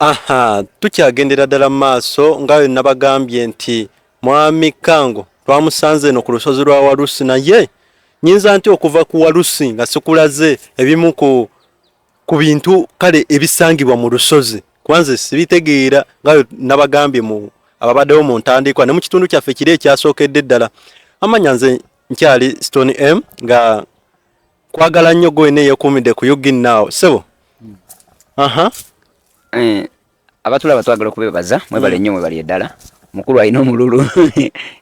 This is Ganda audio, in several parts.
Aha, tukyagendera ddala mu maaso nga bwe nabagambye nti Mwami Kango twamusanze eno ku lusozi lwa Walusi, naye nyinza nti okuva ku Walusi nga sikulaze ebimu ku bintu kale ebisangibwa mu lusozi, kuba nze sibitegeera nga bwe nabagambye mu ababaddewo mu ntandikwa ne mu kitundu kyaffe kiri ekyasookedde ddala. Amanya nze nkyali Stone M, nga kwagala nnyo gwe wenna eyeekuumidde ku Ug Now. Ssebo. Aha. Abatulaba twagala okubebaza, mwebale nnyo, mwebale eddala. Mukulu alina omululu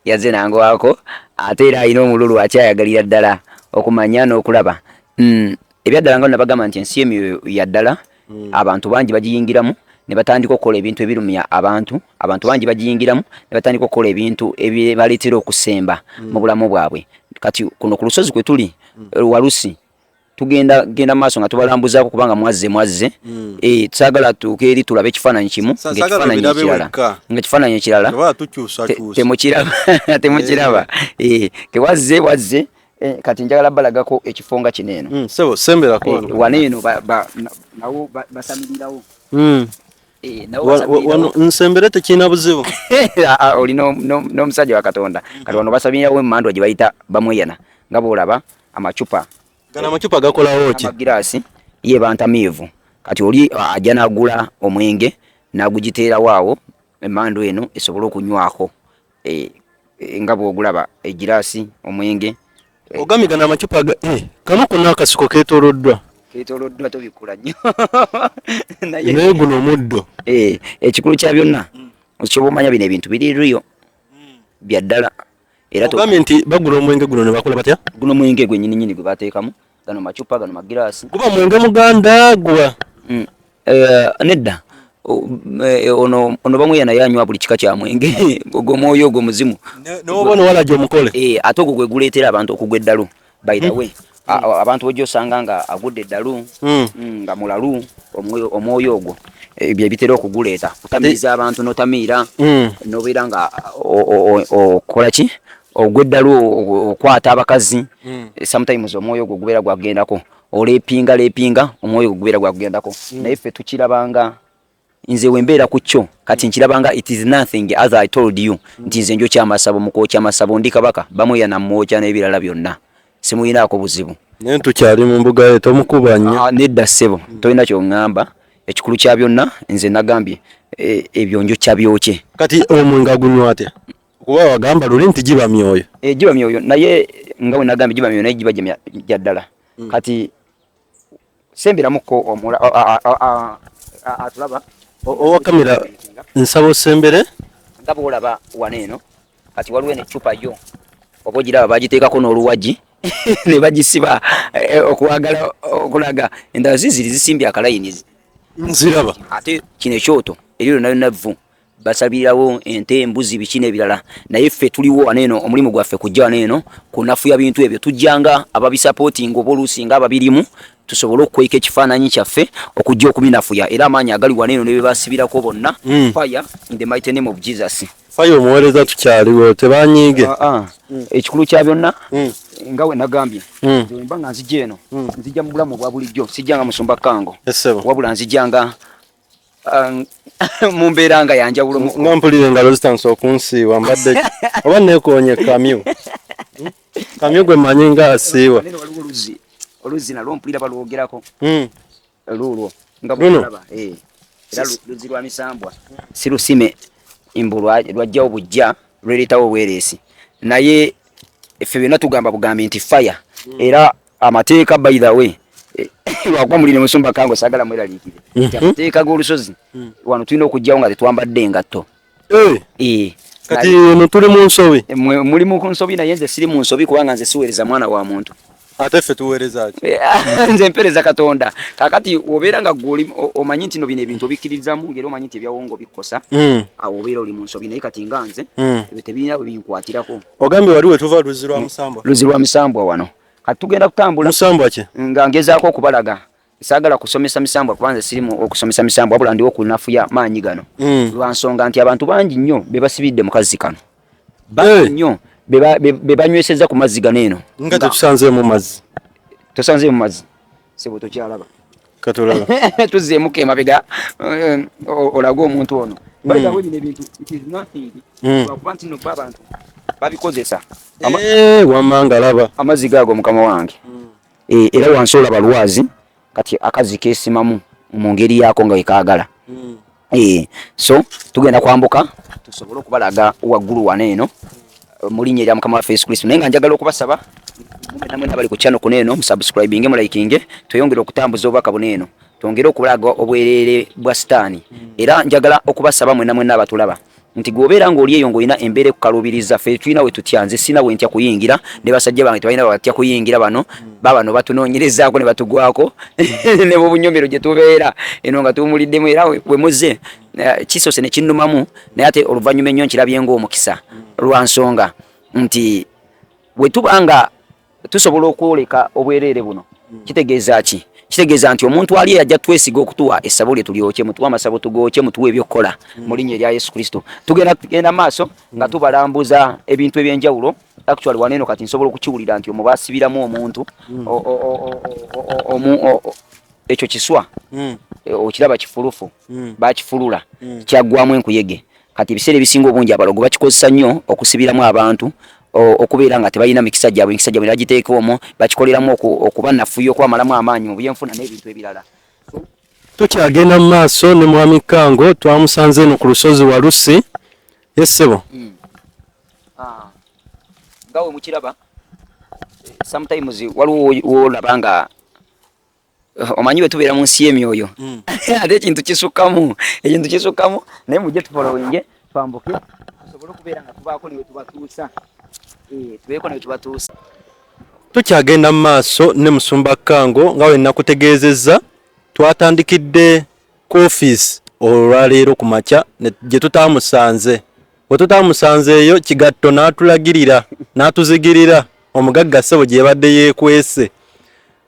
yazze nangwako, ate era alina omululu akyayagalira ddala okumanya n'okulaba. Ebyaddala nga nabagamba nti ensi y'emyoyo ya ddala, abantu bangi bagiyingiramu ne batandika okukola ebintu ebirumya abantu, abantu bangi bagiyingiramu ne batandika okukola ebintu ebibaleetera okusemba mu bulamu bwabwe. Kati kuno ku lusozi kwe tuli, Walusi, tugenda genda maaso nga tubalambuzaako kubanga mwazze. Saagala tuuke eri tulabe ekifaananyi kimu ng'ekifaananyi ekirala, ng'ekifaananyi ekirala temukiraba, temukiraba. Kewazze wazze. Kati njagala balagako ekifo nga kino eno. Sebo, semberako wano. Wano eno nawo basamirirawo. Wano nsembere, tekirina buzibu. Oli n'omusajja wa Katonda. Kati wano basabirirawo emmandwa gye bayita bamweyana, nga bw'olaba amacupa. Gano amacupa gakolawo ki? Amagiraasi ye bantamiivu. Kati oli ajja n'agula omwenge n'agugiteerawo awo, emmandwa eno esobole okunywako. Nga bw'ogulaba egiraasi, omwenge. Ogambye gano amacupa kano konna akasiko keetooloddwa. Keetooloddwa, tobikula nnyo. Naye guno omuddo. Ekikulu kya byonna, kyoba omanya bino ebintu biri real, bya ddala. Era ogambye nti bagula omwenge guno ne bakola batya? Guno mwenge gwe nyini nyini gwe bateekamu gano macupa, gano magiraasi. Guba mwenge muganda guba? Nedda. Ono bamweya naye anywa buli kika kya mwenge, ogwo omwoyo ogwo muzimu. N'oba nowalajja omukole. Ate ogwo gwe guleetera abantu okugwa eddalu. By the way, abantu ojja osanga nga agudde eddalu, nga mulalu, omwoyo ogwo bye bitera okuguleeta, kutamiiza abantu n'otamiira, n'obeera nga okola ki, ogwa eddalu, okwata abakazi. Sometimes omwoyo ogwo gubeera gwakugendako, oleepinga leepinga, omwoyo ogwo gubeera gwakugendako. Naye ffe tukirabanga, nze wembeera ku kyo kati nkirabanga it is nothing. As I told you nti nze njokya amasabo, mu kwokya amasabo ndi kabaka bamweya namwokya n'ebirala byonna, simuyinaako buzibu. Naye tukyali mu mbuga ye, tomukuba nnyo. Ah, nedda ssebo, tolina kyoŋŋamba. Ekikulu kya byonna nze nagambye, ebyo njokya byokye. Kati omwenge agunywa atya? Kuba wagamba luli nti giba myoyo. Giba myoyo, naye nga bwe nagambye giba myoyo, naye giba gya ddala. Kati semberamuko atulaba. Owa kamera, nsaba osembere. Nga bwolaba wano eno, kati waliwo eno eccupa yo oba ogiraba, bagiteekako n'oluwagi ne bagisiba, okwagala okulaga endala ziziri zisimbye akalayini. Nziraba. Ate kino ekyoto eri lyonna lyonna vvu, basabirirawo ente, embuzi, biki n'ebirala. Naye ffe tuliwo wano eno, omulimu gwaffe kujja wano eno kunafuya bintu ebyo. Tujjanga ababisapootinga oba oluusi nga ababirimu, tusobole okukweka ekifaananyi kyaffe okujja okubinafuya. Era amaanyi agali wano eno ne be basibirako bonna, fire in the mighty name of Jesus. Fire omuweereza, tukyaliwo, tebanyiige. Ah, ah. Ekikulu kya byonna, nga we nagambye, nze wemba nga nzija eno, nzija mu bulamu obwa bulijjo, sijja nga musumba Kango, wabula nzija nga mu mbeera nga yanjawulo. Nga mpulira engalo zitandise okunsiiwa, mbadde oba neekoonye kamyu, kamyu gwe manyi nga asiiwa. Waliwo oluzzi, oluzzi nalwo mpulira balwogerako. Luulwo nga Luno? bwolaba, era luzzi lwa misambwa, si lusime mbu lwajjawo bujja lwereetawo obwereesi, naye ffe byonna tugamba bugambi nti fire. Era amateeka, by the way, lwakuba muli ne musumba Kango, saagala mweraliikire nti amateeka g'olusozi wano tulina okugjawo nga tetwambadde engatto. Kati eno tuli mu nsobi. Muli mu nsobi, naye nze siri mu nsobi kubanga nze siweereza mwana wa muntu. Ate ffe tuweereza ki? Nze mpeereza Katonda. Kakati obeera nga gwe omanyi nti no bino ebintu obikkirizamu, ngeri omanyi nti ebyawongo bikkosa, awo obeera oli mu nsobi. Naye kati nga nze, ebyo tebirina bwe binkwatirako. Ogambye wali wetuva luzzi lwa musambwa? Luzzi lwa misambwa wano. Kati tugenda kutambula. Musambwa ki? Nga ngezaako okubalaga, saagala kusomesa misambwa kuba nze sirimu okusomesa misambwa, wabula ndiwo okunafuya maanyi gano, lwa nsonga nti abantu bangi nnyo be basibidde mu kazzi kano, bangi nnyo be banywesezza ku mazzi gano eno. Nga tetusanzeemu mazzi. Tosanzeemu mazzi, sebo, tokyalaba. Katulaba. Tuzzeemuko emabega olage omuntu ono. By the way, bino ebintu it is nothing. Lwakuba nti nno bo abantu babikozesa. Wamma nga laba. Amazzi gaago mukama wange. Era wansi olaba lwazi, kati akazzi keesimamu mu ngeri yaako nga wekaagala. So tugenda kwambuka tusobole okubalaga waggulu wano eno mu linnya erya Mukama waffe Yesu Kristo. Naye nga njagala okubasaba mwenna mwenna abali ku channel kuno eno musubscribinge, mulikinge, tweyongere okutambuza obubaka buno eno, twongere okulaga obwereere bwa sitaani. Era njagala okubasaba mwenna mwenna abatulaba nti gwobeera ng'oli eyo ng'olina embeera ekukaluubiriza, ffe tulina we tutya. Nze sina we ntya kuyingira, ne basajja bange tebalina batya kuyingira. Bano babano batunoonyerezaako ne batugwako ne mu bunyomero gye tubeera eno nga tuwumuliddemu. Era we muzze kisoose ne kinnumamu, naye ate oluvannyuma ennyo nkirabye ng'omukisa, lwa nsonga nti bwe tuba nga tusobola okwoleka obwereere buno, kitegeeza ki? Kitegeeza nti omuntu ali eyajja twesiga okutuwa essabo lye tulyokye, mutuwe amasabo tugookye, mutuwe ebyokukola mu linnya erya Yesu Kristo. Tugenda tugenda maaso nga tubalambuza ebintu ebyenjawulo. Actually wano eno kati nsobola okukiwulira nti omwo basibiramu omuntu ekyo kiswa. Okiraba kifulufu, bakifulula, kyaggwamu enkuyege. Kati ebiseera ebisinga obungi abalogo bakikozesa nnyo okusibiramu abantu okubeera nga tebalina mikisa gyabwe, emikisa gyabwe ne bagiteeka omwo, bakikoleramu okubanafuya, okubamalamu amaanyi mu byenfuna n'ebintu ebirala. Tukyagenda mu maaso ne Mwami Kango, twamusanze eno ku lusozi Walusi. Yes ssebo. Nga we mukiraba, sometimes waliwo wolaba nga omanyi bwe tubeera mu nsi y'emyoyo, ate ekintu kisukkamu, ekintu kisukkamu. Naye mujje tufollowinge, twambuke tusobole okubeera nga tubaako ne we tubatuusa, tubeeko ne we tubatuusa. Tukyagenda mu maaso ne Musumba Kango. Nga we nakutegeezezza, twatandikidde ku ofiisi olwaleero ku makya gye tutaamusanze. Bwe tutaamusanzeeyo, Kigatto n'atulagirira n'atuzigirira omugagga ssebo gye yabadde yeekwese.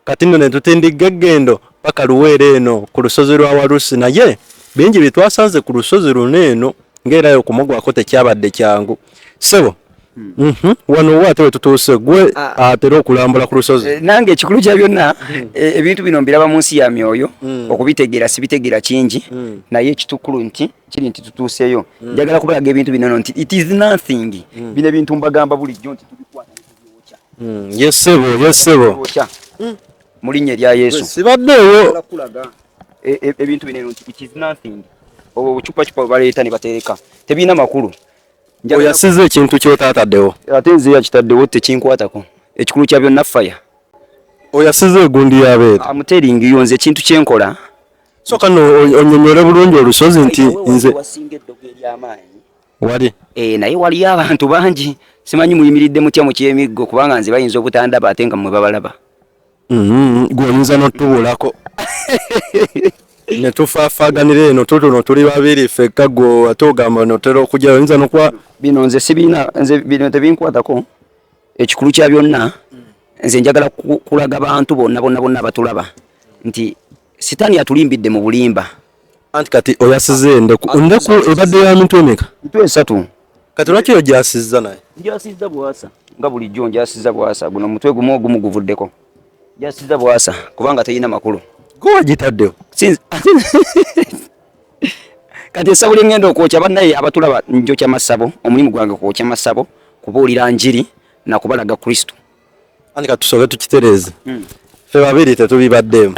Kati nno ne tutindigga eggendo paka Luweero eno ku lusozi lwa Walusi, naye bingi bye twasanze ku lusozi luno eno ng'era okumugwako tekyabadde kyangu. Ssebo, wano wa ate we tutuuse, gwe atera okulambula ku lusozi? Nange ekikulu kya byonna, ebintu bino mbiraba mu nsi ya myoyo, okubitegeera sibitegeera kingi, naye ekitukulu nti kiri nti tutuuseeyo. Njagala kubalaga ebintu bino nti it is nothing. Bino ebintu mbagamba bulijjo nti tubikwata ne tubyokya. Yes ssebo, yes ssebo. Tubyokya mu linnya erya Yesu. Sibaddeewo. Njagala kulaga ebintu bino eno nti it is nothing. Obwo obucupacupa bwe baleeta ne batereka tebirina makulu. Oyasiza ekintu ky'otaataddewo. Ate nze yakitaddewo tekinkwatako. Ekikulu kya byonna fire. Oyasiza egundi y'abeere. I'm telling you, nze ekintu kyenkola. Sooka nno onyonyole bulungi olusozi nti nze wasinga eddogo ery'amaanyi. Wali. Naye waliyo abantu bangi, simanyi muyimiridde mutya mu kyemiggo, kubanga nze bayinza obutandaba ate nga mmwe babalaba. Gwe oyinza n'otubulako ne tufaafaaganira eno tutuno tuli babiri ffekka, gwe ate ogamba notera okujja, oyinza nokuba Bino nze sibirina, nze bino tebinkwatako. Ekikulu kya byonna, nze njagala kulaga bantu bonna bonna bonna abatulaba nti sitaani atulimbidde mu bulimba. Anti kati oyasiza endeku, endeku ebadde ya mitwe emeka? Mitwe esatu. Kati lwaki ogyasizza naye? Njasizza bwasa nga bulijjo, njasizza bwasa. Guno omutwe gumu ogumu guvuddeko, njasizza bwasa kubanga terina makulu. Gwe wagitaddewo. Kati essabo lye ŋŋenda okwokya, bannaye abatulaba, njokya masabo. Omulimu gwange kwokya masabo, kubuulira njiri na kubalaga Kristo. Anti kati tusooke tukitereeze, ffe babiri tetubibaddeemu.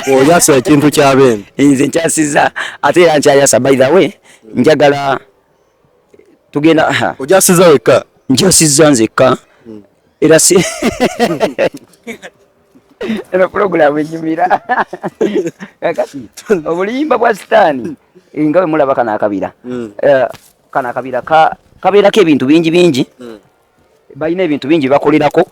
Oyasa ekintu kyabeene. Nze nkyasizza ate era nkyayasa. By the way, njagala tugenda. Ojasiza wekka? Njasizza nzekka. Era si eno pulogulaamu enyumira. Kakati obulimba bwa sitaani, nga bwe mulaba kano akabira, kano akabira kabeerako ebintu bingi bingi. Balina ebintu bingi bakolerako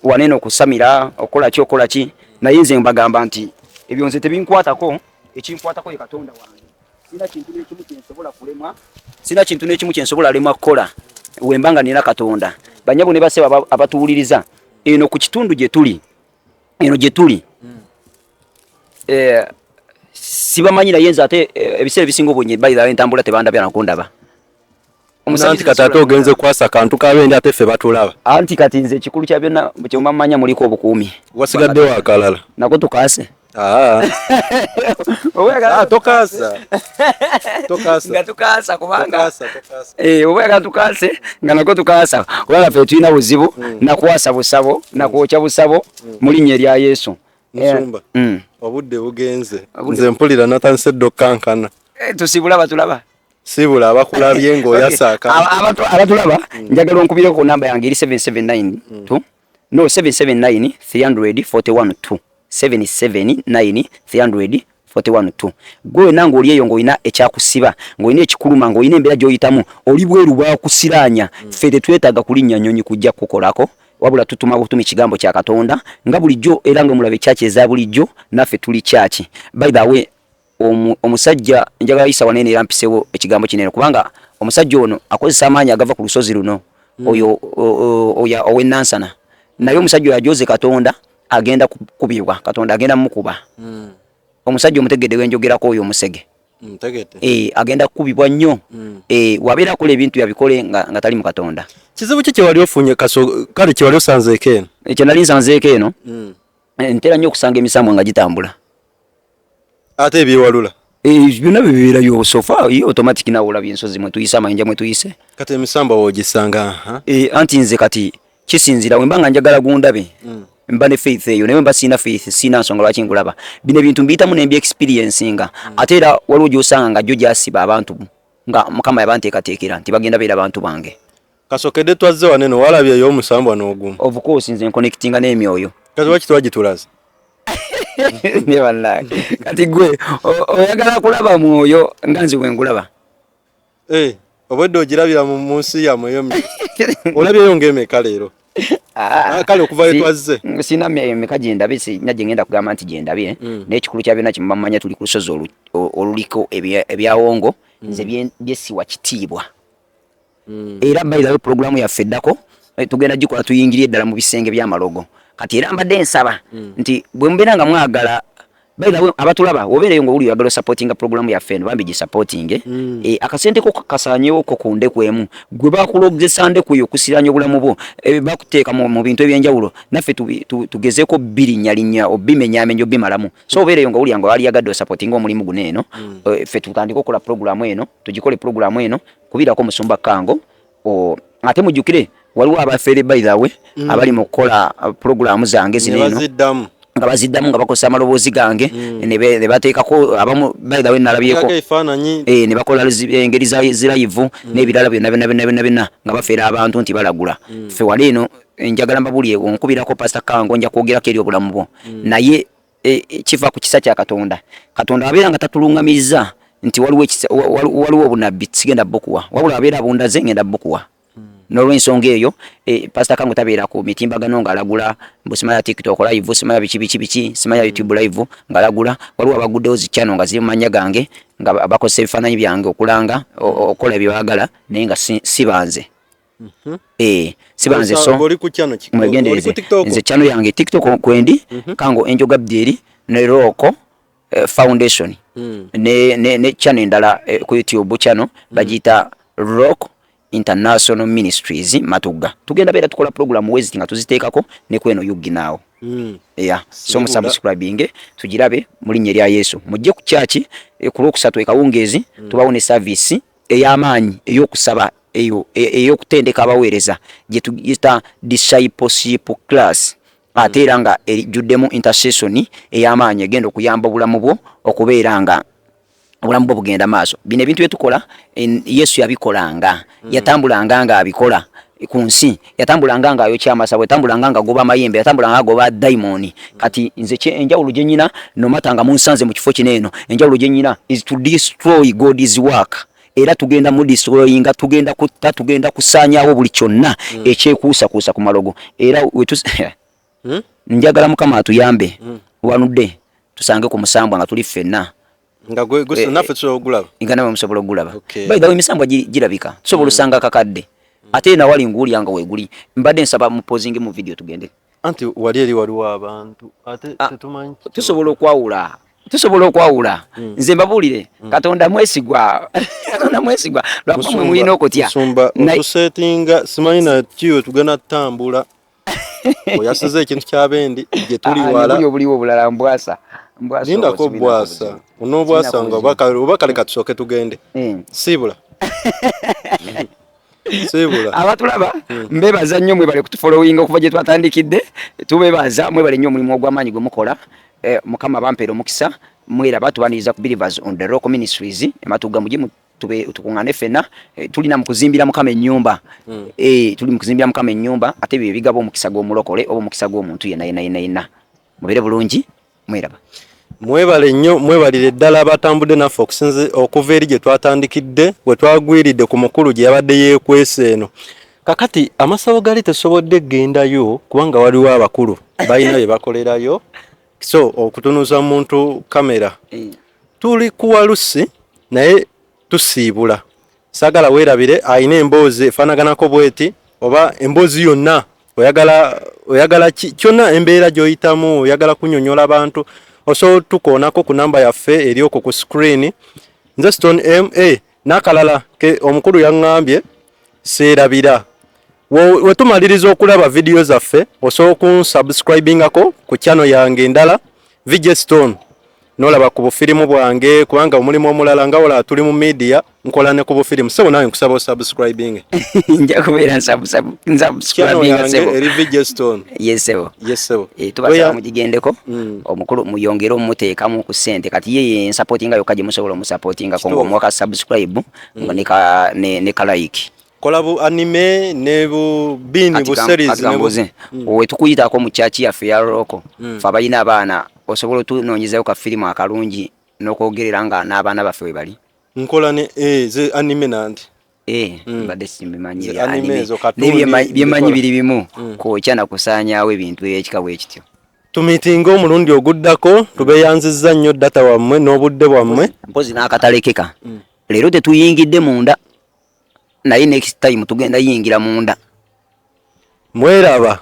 wano eno, okusamira, okukola ki, okukola ki, naye nze mbagamba nti ebyo nze tebinkwatako. Ekinkwatako ye Katonda wange. Sina kintu n'ekimu kyensobola kulemwa, sina kintu n'ekimu kyensobola lemwa kukola wemba nga nina Katonda. Banyabo ne basebo abatuwuliriza eno ku kitundu gye tuli eno gye tuli, sibamanyi, naye nze ate ebiseera ebisinga obungi bayira entambula tebandabya nakundaba. Anti kati ate ogenze kwasa kantu kabendi ate ffe batulaba. Anti kati nze ekikulu kya byonna kyemumanya muliko obukuumi. Wasigaddewo akalala. Nako tukaase. Ah. Ah, tokaasa tokaasa nga tukaasa kubanga eh, oba oyagala tukaase nga nako tukaasa kubanga ffe tulina buzibu mm. nakwasa busabo mm. nakwokya busabo mm. mu linnya erya Yesu. Musumba, obudde bugenze, nze mpulira natandise dda okukankana. Eh, tusibula abatulaba. Sibula abakulabye ng'oyasaaka. Abatulaba njagala onkubireko ku namba yange eri 779 2 no 779 341 2 779 341 2. Gwe wena ng'oli eyo ng'olina ekyakusiba, ng'olina ekikuluma, ng'olina embeera gy'oyitamu, oli bweru bwakusiraanya, ffe tetwetaaga kulinnya nnyonyi kujja kukukolako, wabula tutuma butumi kigambo kya Katonda nga bulijjo, era nga mulaba ekyaki eza bulijjo, naffe tuli kyaki. By the way, omusajja njagala yisa wanene era mpisewo ekigambo kinene, kubanga omusajja ono akozesa amaanyi agava ku lusozi luno, oyo oyo ow'e Nansana, naye omusajja oyo ajoze Katonda agenda kukubibwa, Katonda agenda mukuba. Omusajja omutegedde wenjogerako, oyo omusege? Ntegedde. Eh, agenda kukubibwa nnyo. Eh, wabeera akola ebintu yabikole nga tali mu Katonda. Kizibu ki kyewali ofunye kaso kale kyewali osanzeeko eno? Ekyo nali nsanzeeko eno, ntera nnyo okusanga emisambwa nga gitambula. Ate ebyewalula? Eh, byonna bibeerayo so far ye automatic, nawe olabye ensozi mwe tuyise, amayinja mwe tuyise. Kati emisambwa woogisanga, aha? Eh, anti nze kati kisinzira wemba nga njagala gundabe, mba ne faith eyo, naye mba siina faith, siina nsonga lwaki ngulaba. Bino ebintu mbiyitamu nembi experiencinga. Ate era waliwo gyosanga nga jjo gyasiba abantu nga Mukama yabanteekateekera nti bagenda beera bantu bange. Kasokedde twazze waneno, walabyeyo omusambwa n'ogumu? Of course, nze nconnectinga n'emyoyo. Kati lwaki twagitulaze? Ne bannange, kati gwe oyagala kulaba mwoyo nga nze bwe ngulaba? Eh, obwedde ogirabira mu nsi yammwe eyo, olabyeyo ng'emeka leero? Ah, Ah, kale okuva we twazze. Sina emeka gyendabye, sina gye ngenda kugamba nti gyendabye, naye ekikulu kya byonna kyemumanya, tuli ku lusozi oluliko ebyawongo. Nze byesiwa kitiibwa. Era by the way, programu yaffe eddako tugenda gikola tuyingirire ddala mu bisenge by'amalogo. Kati era mbadde nsaba nti bwe mubeera nga mwagala, by the way, abatulaba, obeereyo nga owulira oyagala osupportinga programu yaffe eno, bambi gisupportinge. Akasente ko kasaanyewo ko ku ndeku emu gwe bakulogzesa ndeku eyo okusiranya obulamu bwo, bakuteeka mu bintu ebyenjawulo, naffe tugezeeko birinnya obimenyaamenya obimalamu. So obeereyo nga owulira nga waliyagadde osupportinga omulimu guno eno, ffe tutandike okukola programu eno, tugikole programu eno kubirako Musumba Kango. Ate mujjukire waliwo abafeere, by the way, abali mu kukola programu zange zino ne eno baziddamu. Nga baziddamu nga bakozesa amaloboozi gange, ne bateekako abamu, by the way, nalabyeko Teekako ebifaananyi. Eh, ne bakola engeri za zilive n'ebirala byonna byonna byonna byonna byonna nga bafeera abantu nti balagula. Ffe wali eno njagala mbabulye, onkubirako Pastor Kango, nja kwogerako eri obulamu bwo, naye kiva ku kisa kya Katonda. Katonda abeera nga tatulungamiriza nti waliwo waliwo obunabbi, sigenda bukuwa, wabula abeera abundaze ngenda bukuwa. N'olwensonga eyo, Pastor Kango tabeera ku mitimbagano ng'alagula mbu simanya TikTok live, simanya biki biki biki, simanya YouTube live ng'alagula. Waliwo abaguddewo zi channel nga ziri mu mannya gange nga bakozesa ebifaananyi byange okulanga okukola bye baagala, naye nga si banze. Si banze, so Ng'oli ku channel ki? Oli mwegendereze. ku TikTok? Nze channel yange TikTok kwendi, Kango Angel Gabriel ne Rock Foundation, ne channel endala ku YouTube channel bagiyita Rock International Ministries Matugga. Tugenda beera tukola program weziti nga tuziteekako ne kweno UG naawo. Yeah. So Sibula. Musubscribinge tugirabe mu linnya erya Yesu. Mujje ku kyaki ku Lwokusatu ekawungeezi, tubawo ne service ey'amaanyi ey'okusaba eyo ey'okutendeka abaweereza gye tuyita discipleship class, ate era nga ejjuddemu intercession ey'amaanyi egenda okuyamba obulamu bwo okubeera nga obulamu bwo bugenda maaso. Bino ebintu byetukola, Yesu yabikolanga, yatambulanga ng'abikola ku nsi, yatambulanga ng'ayokya amasabo, yatambulanga ng'agoba amayembe, yatambulanga ng'agoba dayimooni. Kati nze enjawulo gye nnyina, no matter nga munsanze mu kifo kino eno, enjawulo gye nnyina is to destroy God's work. Era tugenda mu destroyinga, tugenda kutta, tugenda kusaanyaawo buli kyonna ekyekuusakuusa ku malogo. Era njagala Mukama atuyambe, wanudde tusange ku musambwa nga tuli ffenna. Nga gwe naffe tusobola okugulaba? Nga nawe musobola okugulaba. Okay. By the way, emisambwa girabika, tusobola osanga akakadde, ate nawali nguwulya nga weeguli. Mbadde nsaba mupozinge mu video tugende. Anti wali eri waliwo abantu ate Ah, tetumanyi. Tusobola okwawula, tusobola okwawula. Nze mbabuulire, Katonda mwesigwa, Katonda mwesigwa, lwakuba mwe mulina okutya. Musumba, otusetinga simanyi naki we tugenda tutambula, oyasiza ekintu kyabendi gye tuli Ah, wala. Nebuli obuliwo obulala mbwasa. Lindako bwasa onoobwasa nga oba kale katusooke tugende. Siibula. Siibula. Abatulaba mbebaza nnyo, mwebale kutufollowinga okuva gye twatandikidde. Tubebaza, mwebale nnyo omulimu ogw'amaanyi gwe mukola. Mukama bampeera omukisa. Mweraba tubaniriza ku Believers on the Rock Ministries Ematuga, mujye tube tukuŋŋaane ffenna. Tulina mu kuzimbira Mukama ennyumba. Tuli mu kuzimbira Mukama ennyumba, ate bye bigaba omukisa gw'omulokole oba omukisa gw'omuntu yenna yenna yenna yenna. Mubeere bulungi, mweraba. Mwebale nnyo, mwebalire ddala abatambudde naffe okusinzi okuva eri gye twatandikidde, we twagwiridde ku mukulu gye yabadde yeekwese eno. Kakati amasabo gali tesobodde kgendayo kubanga waliwo abakulu balina bye bakolerayo, so okutunuza muntu kamera. Tuli ku Walusi naye tusiibula. Saagala weerabire alina emboozi efaanaganako bweti oba emboozi yonna oyagala, oyagala kyonna embeera gy'oyitamu, oyagala kunyonyola bantu, osobola tukoonako ku namba yaffe eri okwo ku screen. Nze Stone MA n'akalala ke omukulu yaŋŋambye seerabira. We tumaliriza okulaba vidiyo zaffe, osobola okunsubscribingako ku channel yange endala VJ Stone, nolaba ku bufirimu bwange, kubanga omulimu omulala nga wala tuli mu media nkola ne ku bufirimu. Sebo nawe nkusaba osubscribing. Nja kubeera nsubscribinga sebo. Eri VJ Stone. Yes sebo. Yes sebo. Tubasaba mugigendeko. Omukulu muyongere omumuteekamu ku ssente. Kati ye nsupportinga yokka gye musobola omusupportingako ng'omuwa ka subscribe ne ka like. Kola bu anime ne bu bini bu series ne bu we tukuyitako mu church yaffe ya Roko. Fe abalina abaana osobola otunoonyezayo ka firimu akalungi n'okwogerera nga n'abaana baffe we bali. Nkola ne ze anime nandi. Mbadde simbimanyi bya anime. Byemanyi biri bimu kwokya na kusaanyaawo ebintu ekika bwe kityo. Tumitinge omulundi oguddako, tubeeyanzizza nnyo data wammwe n'obudde bwammwe. Mpozi n'akatalekeka. Leero tetuyingidde munda, naye next time tugenda yingira munda. Mweraba.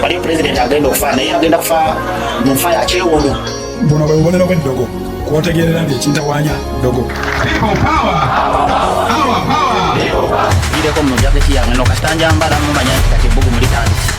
Waliyo president agenda okufa, naye agenda kufa mu nfa ya kyewuunyo. Buno bwe bubonero bw'eddogo kwotegeerera nti ekintawaanya ddogo. Gireko mu jaketi yange no kasita njambala mumanya nti kati ebbugumu litandise.